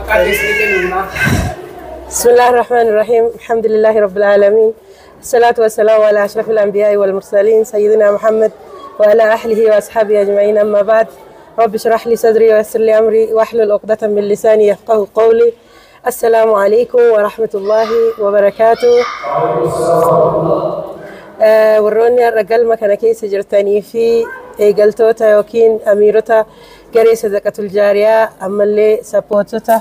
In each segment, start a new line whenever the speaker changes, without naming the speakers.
Maqaa keessanillee nu himaa.
بسم الله الرحمن الرحيم، الحمد لله رب العالمين، الصلاة والسلام على أشرف الأنبياء والمرسلين سيدنا محمد وعلى أهله وأصحابه أجمعين، أما بعد، رب اشرح لي صدري ويسر لي أمري واحلل عقدة من لساني يفقه قولي. السلام عليكم ورحمة الله وبركاته. Warroonni har'a galma kana keessa jirtanii fi eegaltoota yookiin amiirota garee Sadaqatul Jaariyaa, ammallee supportota,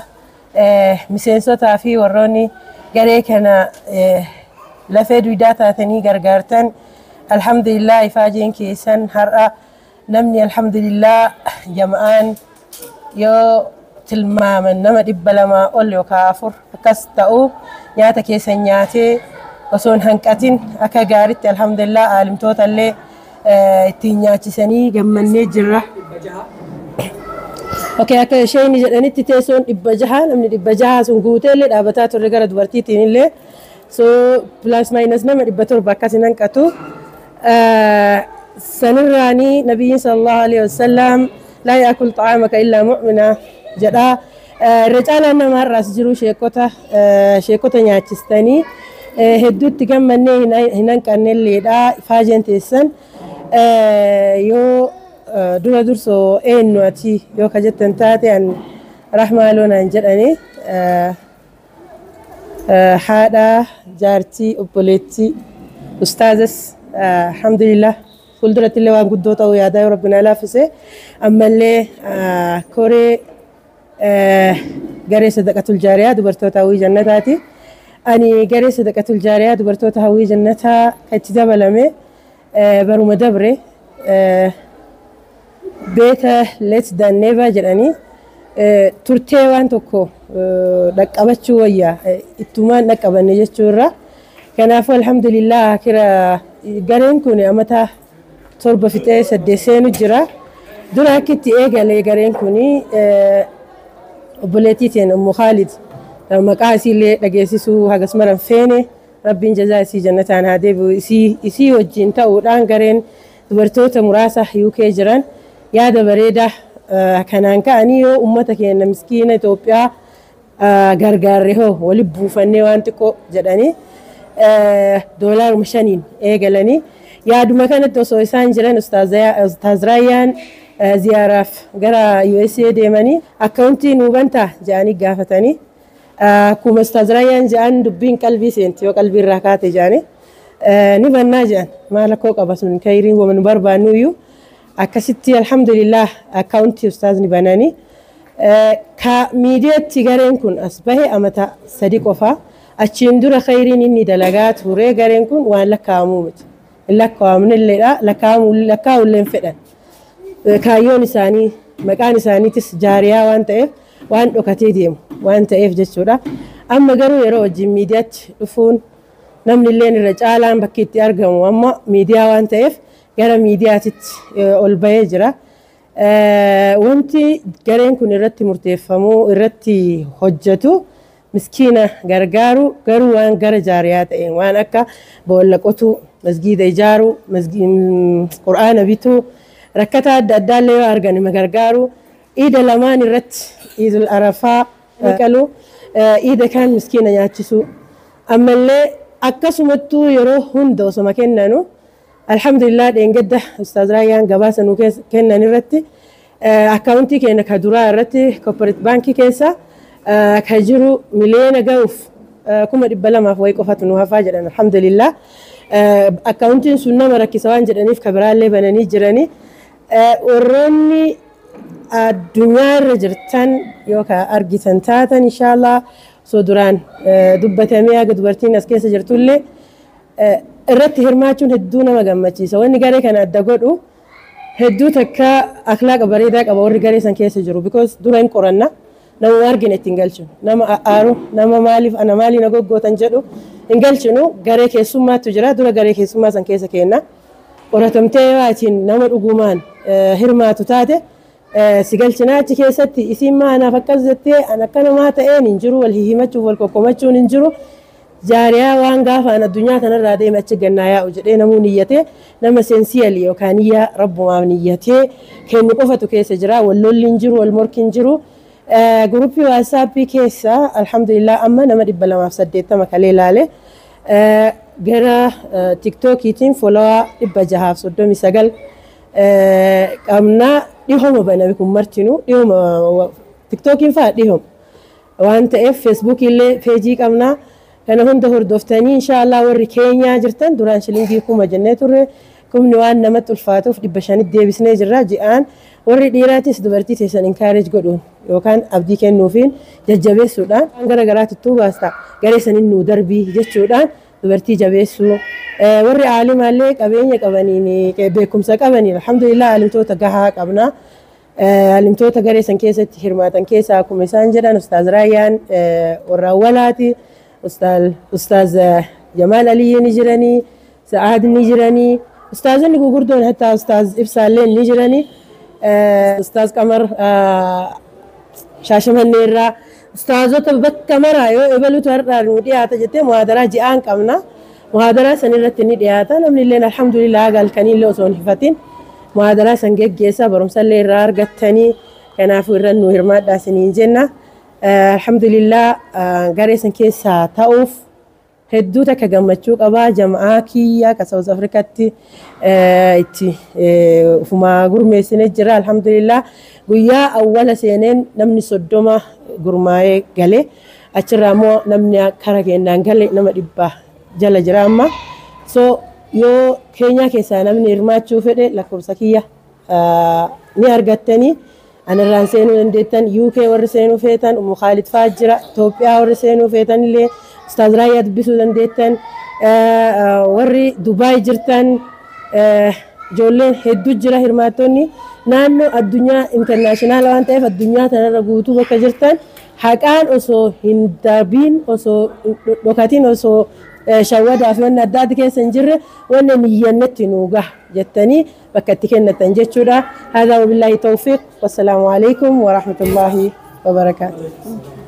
miseensotaa fi warroonni garee kana lafee dugdaa taatanii gargaartan, alhamdulillah, ifaajeen keessan har'a namni, alhamdulillah, jama'aan yoo tilmaaman nama 200 ol yookaan afur akkas ta'u nyaata keessan nyaatee osoo hin hanqatin akka gaariitti, alhamdulillah, aalimtoota illee ittiin nyaachisanii gammannee jirra.
600.
Okay, akka isheen jedhanitti teessoon 600, namni 600 sun guutee illee dhaabataa turre gara dubartiitiin illee, so plus minus nama 700 akkas hin hanqatu. Sanirraanii nabiyyiin sallallahu alaihi wasallam "لا يأكل طعامك إلا مؤمنة" jedha. Irra caalaan nama har'aas jiru sheekota nyaachistanii hedduutti gammannee hin hanqanne illeedha ifaajeen teessan. Yoo dura dursoo eenyu ati yoo ka jettan taate, an Rahmaa Loonaan jedhani, haadha, jaartii, obboleettii, ustaazas, alhamdulillah, fuulduratti illee waan guddoo ta'uu yaadaa yoo Rabbi na laaffise. Ammallee koree garee Sadaqatul Jaariyaa dubartoota hawwii jannataati. Ani garee Sadaqatul Jaariyaa dubartoota hawwii jannataa kan itti dabalame baruma dabre. Better late than never jedhanii, turtee waan tokko dhaqqabachuu wayyaa ittumaan dhaqqabanne jechuurra. Kanaafuu alhamdulillah, kira gareen kun amata 7 fixee 8 seenu jira. Dura akka itti eegale gareen kun obboleettii teen Ummu Khaalid, maqaa isiillee dhageessisuu hagas maran feene, Rabbiin jazaa isii jannataan haa deebi'u, isii wajjin ta'uudhaan gareen dubartoota muraasa UK jiran yaada bareedaa kanaan ka'anii, yoo ummata keenya miskiina Itoophiyaa gargaarre hoo, wali buufannee waan xiqqoo jedhanii $5n eegalanii, yaaduma kanatti osoo isaan jiran Ustaaz Raayyaan ziyaaraaf gara USA deemanii akkaawuntii nuu bantaa jedhanii gaafatanii, akkuma Ustaaz Raayyaan jedhan dubbiin qalbii seenti yoo qalbii irraa kaate jedhanii, ni bannaa jedhan, maal akkoo qaba sun, kayriin wama nu barbaannu iyyuu. Akkasitti alhamdulillah akkaawuntii ustaazni bananii ka miidiyaatti gareen kun as bahe amata 3 qofa. Achiin dura khayriin inni dalagaa ture gareen kun waan lakkaa'amuu miti, hin lakkaa'amnilleedha, lakkaa'ullee hin fedhan. Kaayyoon isaanii, maqaan isaaniitis jaariyaa waan ta'eef, waan dhokatee deemu waan ta'eef jechuudha. Amma garuu yeroo wajjin miidiyaatti dhufuun, namni illeen irra caalaan bakki itti argamu amma miidiyaa waan ta'eef, gara miidiyaatitti ol bahee jira. Wanti gareen kun irratti murteeffamuu irratti hojjetu miskiina gargaaru, garuu waan gara jaariyaa ta'een, waan akka boolla qotuu, masgiida ijaaruu, qur'aana bituu, rakkataa adda addaallee yoo argan gargaaru, iida lamaan irratti, iidul arafaa qalu, iida kaan miskiina nyaachisuu, ammallee akkasumattuu yeroo hunda osoma kennanu, alhamdulillah, dheengadda Ustaaz Raayyaan gabaasa nuu kennan irratti akkaawuntii keenya ka duraa irratti Cooperative baankii keessa ka jiru miliyoona ga'uuf 200,000 wayii qofatu nu hafaa jedhan. Alhamdulillah, akkaawuntiin sun nama rakkisa waan jedhaniif ka biraallee bananii jiranii. Warroonni addunyaa irra jirtan yookaan argitan taatan, inshaallah, osoo duraan dubbatamee haga dubartiin as keessa jirtullee irratti hirmaachuun hedduu nama gammachiisa. Wanni garee kana adda godhu hedduu takka akhlaaqa bareedaa qaba warri garee san keessa jiru, because dura hin qoranna. Nama argine ittiin galchinu, nama aaru, nama maaliif ana maalii na goggootan jedhu hin galchinu. Garee keessummaatu jira, dura garee keessummaa san keessa kenna. Qoratamtee yoo achiin nama dhugumaan hirmaatu taate si galchina achi keessatti. Isiin maanaaf akkas jettee an akka namaa ta'een hin jiru, wal himachuuf wal kokkomachuun hin jiru. Jaariyaa waan gaafa an addunyaa kanarraa deeme achi gannaa yaa'u jedhee namuu niyyatee, nama sincerely yookaan niyyaa rabbumaaf niyyatee kennu qofatu keessa jira. Wal lolli hin jiru, wal morki hin jiru. Guruppii WhatsAppii keessa alhamdulillah amma nama 280 kalee ilaale. Gara TikTokiitiin follower 639 qabna. Dhihoma baname kun martinuu, dhihoma TikTokiin fa'aa dhihoma waan ta'eef, Facebookii illee peejii qabna. Kana hunda hordoftanii, inshaallah, warri Keenyaa jirtan, duraan shilingii 1000 jennee turre, kumni waan namatti ulfaatuuf 500tti deebisnee jirra ji'aan. Warri dhiiraatis dubartii teessan encourage godhuun yookaan abdii kennuufiin jajjabeessuudhaan, waan gara garaatti baasta garee saniin nuu darbii jechuudhaan dubartii jabeessuu. Warri aalimaallee qabeenya qabaniin, beekumsa qabaniin, alhamdulillah, aalimtoota gahaa qabna. Aalimtoota garee san keessatti hirmaatan keessaa, akkuma isaan jedhan, Ustaaz Raayyaan warra awwalaati. Ustaaz Jamaal Aliyyi ni jiranii, Sa'aad ni jiranii, ustaazonni gurguddoon hatta Ustaaz Ibsaallee ni jiranii, Ustaaz Qamar Shaashamannee irraa, ustaazota bakka maraa yoo ebalutu har'aa nu dhiyaata jettee, muhaadaraa ji'aan qabna. Muhaadaraa san irratti ni dhiyaata. Namni illee alhamdulillah galkanii illee osoo hin hifatin muhaadaraa san geggeessa, barumsa illee irraa argattanii, kanaafuu irra nu hirmaadhaa isiniin jenna. Alhamdulillah, garee san keessaa ta'uuf hedduu takka gammachuu qabaa. Jama'aa kiyya ka South Africaatti itti ufumaa gurmeessine jira. Alhamdulillah, guyyaa awwala seeneen namni 30 gurmaa'ee gale. Achirraa immoo namni kara kennaan gale nama 100 jala jira amma. So yoo Keenyaa keessaa namni hirmaachuu fedhe, lakkoofsa kiyya ni argattanii anirraan seenuu dandeettan. UK warri seenuu feetan Umu Khaalid fa'aa jira. Itoophiyaa warri seenuu feetan illee Ustaaz Raayyaa dubbisuu dandeettan. Warri Dubaay jirtan, ijoolleen hedduu jira. Hirmaattonni naannoo addunyaa international waan ta'eef, addunyaa tanarra guutuu bakka jirtan, haqaan osoo hin darbiin, osoo dhokatin, osoo shawwadaa fi wanni adda adda keessa hin jirre, wanni niyyannetti nuu gaha jettanii bakka itti kennatan jechuudha. Haadha wabillaahi tawfiiq, wassalaamu alaikum warahmatullaahi wabarakaatu.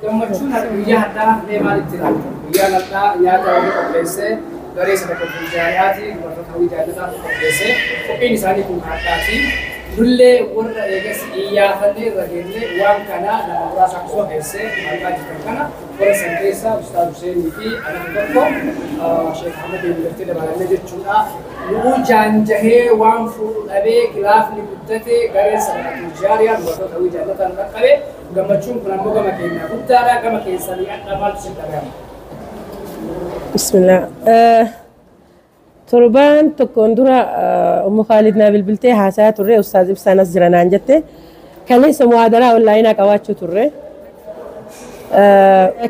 Gammachuun guyyaa har'aa mee maalitti ilaalta? Guyyaan har'aa nyaata warri qopheessee garee Sadaqatul Jaariyaati, dubartoota hawwii jaallataatu qopheessee, qophiin isaanii kun har'aati. Nullee warra eegas iyyaafannee irra geennee waan kana nama muraasa akkasuma geessee maqaa jirtan kana warra san keessa Ustaaz Huseenii fi anatu tokko, Sheek Ahmad gartee dabalannee jechuudha. Nu'uu jaanjahee waan fuudhu dhabee kilaafni guddate, gareen Sadaqatul Jaariyaa dubartoota hawwii jaallataan qaqqabe. Gammachuun kun ammoo gama keenya guddaadha. Gama keessanii hadha maaltu sin dhagahama?
Bismillah. Torbaan tokkoon dura Ummu Khaalid naa bilbiltee haasayaa turre. Ustaaz Ibsaan as jira naan jette. Kaleessa muhaadaraa onlaayinaa qabaachuu turre.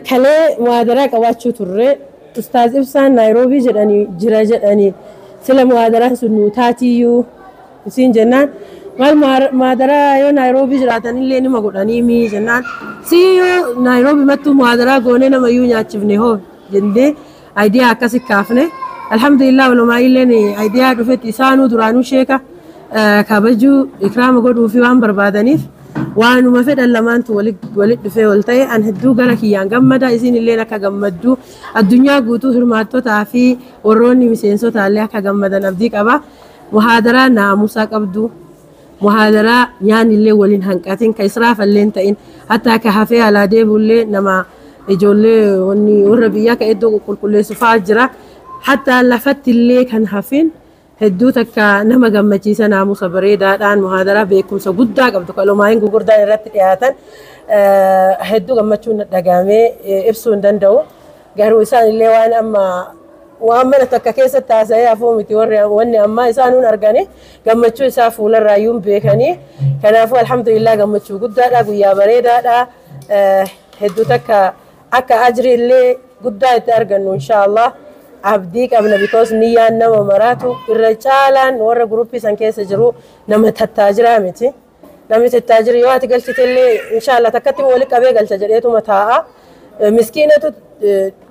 Kalee muhaadaraa qabaachuu turre. Ustaaz Ibsaan Naayiroobii jedhanii jira jedhanii, sila muhaadaraan sun nuu taatiyyuu isiin jennaan, maal muhaadaraa yoo Naayiroobii jiraatanillee nima godhanii mii jennaan, siyyuu Naayiroobii mattuu muhaadaraa goonee namayyuu nyaachifne hoo jennee idea akkasi kaafne. Alhamdulillah, walumaa illeen idea dhufetti isaanuu duraanuu sheeka kabajuu, ikraama godhuu fi waan barbaadaniif, waanuma fedhan lamaantu walit dhufee wal ta'e. An hedduu gara kiyyaan gammada, isin illeen akka gammaddu, addunyaa guutuu hirmaattotaa fi warroonni miseensotaa illee akka gammadan abdii qaba. Muhaadaraa naamusaa qabdu, muhaadaraa nyaanni illee waliin hanqatin, ka israafa illee hin ta'in, hatta ka hafee alaa deebi'ullee nama ijoollee wanni warra biyyaa ka iddoo qulqulleessu fa'aa jira, hatta lafatti illee kan hafin, hedduu takka nama gammachiisa. Naamusa bareedaadhaan muhaadaraa beekumsa guddaa qabdu kalomaayin gurguddaan irratti dhiyaatan, hedduu gammachuun dhagahamee ibsuu hin danda'u. Garuu isaan illee waan amma waan mana takka keessatti haasa'ee hafuu miti. Warri wanni ammaa isaanuun argani gammachuu isaa fuularraayyuu beekanii. Kanaafuu alhamdulillah, gammachuu guddaadha, guyyaa bareedaadha. Hedduu takka akka ajri illee guddaa itti argannu inshaallah abdii qabna, because niyyaan nama maraatu irra caalaan warra guruppii san keessa jiru nama tattaajiraa miti. Namni tattaajiri yoo ati galchite illee inshaallah takkatti walitti qabee galcha jedheetuma taa'a. Miskiinatu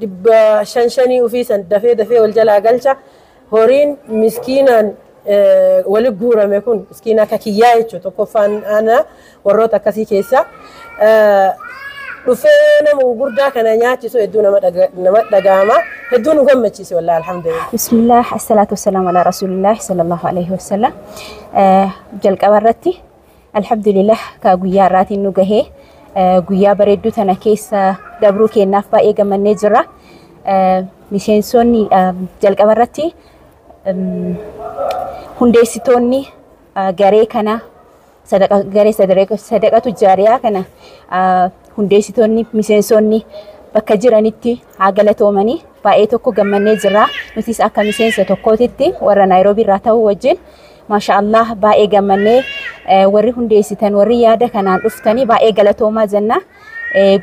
500 5 ofii san dafee dafee wal jalaa galcha. Horiin miskiinaan wali guurame kun, miskiina akka kiyyaa jechuudha, tokkoffaan ana warroota akkasii keessa. Dhufee nama gurguddaa kana nyaachisu hedduu nama dhagahama. Hedduu nu gammachiise wallahi, alhamdulillah.
Bismillah, asalaatu wasalaamu ala rasuulillah sallallahu alaihi wasallam. Jalqaba irratti alhamdulillah, ka guyyaa irraatiin nu gahee Guyyaa bareedduu tana keessa dabruu kennaaf baay'ee gammannee jirra. Miseensonni jalqaba irratti hundeessitoonni garee kana garee sadaqatu jaariyaa kana hundeessitoonni miseensonni bakka jiranitti haa galatoomanii baay'ee tokko gammannee jirra. Nutis akka miseensa tokkootitti warra Naayiroobii irraa ta'uu wajjin maasha Allah baay'ee gammannee warri hundeessitan warri yaada kanaan dhuftanii baay'ee galatoomaa jenna.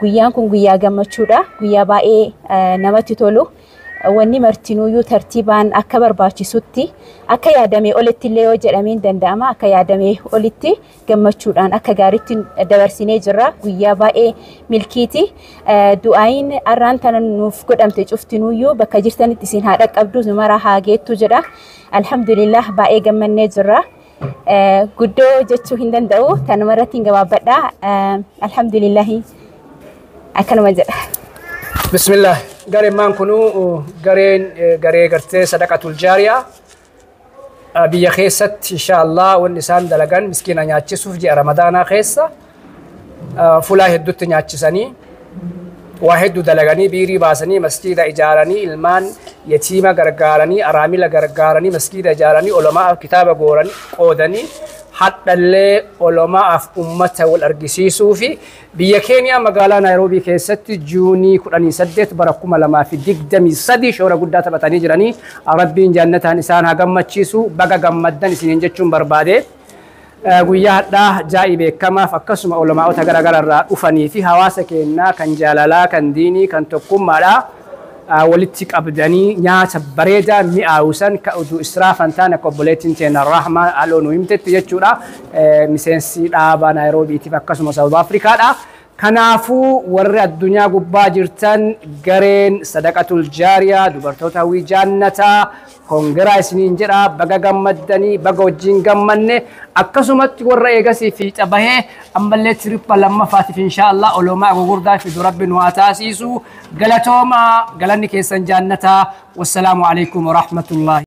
Guyyaan kun guyyaa gammachuudha. Guyyaa baay'ee namatti tolu. Wanni martinuyyuu tartiibaan akka barbaachisutti akka yaadamee olitti illee yoo jedhamee hin danda'ama akka yaadamee olitti gammachuudhaan akka gaariitti dabarsinee jirra. Guyyaa baay'ee milkiiti. Du'aayin arraan tana nuuf godhamte cuftinuyyuu bakka jirtanitti isin haa dhaqqabdu maraa haa geettu jedha. Alhamdulillah baay'ee gammannee jirra. Guddoo jechuu hin danda'u tanuma irratti hin gabaabbadha. Alhamdulillah akkanuma jedha.
Bismillah. Gareen kunuu gareen garee gartee sadaqatul jaariyaa biyya keessatti insha Allah wanni isaan dalagan miskiina nyaachisuuf ji'a Ramadaanaa keessa fulaa hedduutti nyaachisanii waa hedduu dalaganii biirii baasanii masjiida ijaaranii ilmaan yatiima gargaaranii araamila gargaaranii masjiida ijaaranii olamaaf kitaaba gooranii qoodanii hadhallee olamaaf ummata wal argisiisuu fi biyya Keeniyaa magaalaa Naayiroobii keessatti Juunii 18 bara 2023 shoora guddaa taphatanii jiranii Rabbiin jannataan isaan haa gammachiisu baga gammaddan isiniin jechuun barbaade. Guyyaa hadhaa jaa'ii beekamaaf akkasuma olamaa'ota garaagaraa irraa dhufanii fi hawaasa keenyaa kan jaalalaa kan diinii kan tokkummaadhaa walitti qabdanii nyaata bareedaa mi'aawu san ka utuu israafan taane akka obboleettiin teenya Rahmaa Aloo nu himtetti jechuudha. Miseensi dhaabaa Naayiroobiitiif akkasuma Saawud Afrikaadha. Kanaafuu warri addunyaa gubbaa jirtan gareen sadaqatul jaariyaa dubartoota hawwii jaannataa kongiraa isiniin jedha baga gammaddanii baga wajjin gammanne akkasumatti warra eegasii fiixa bahee ammallee tirippa lammaffaatiif insha Allah olomaa gurguddaa fidu rabbi nu haa taasisu galatoomaa galanni keessan jaannataa wassalaamu alaikum warahmatullahi.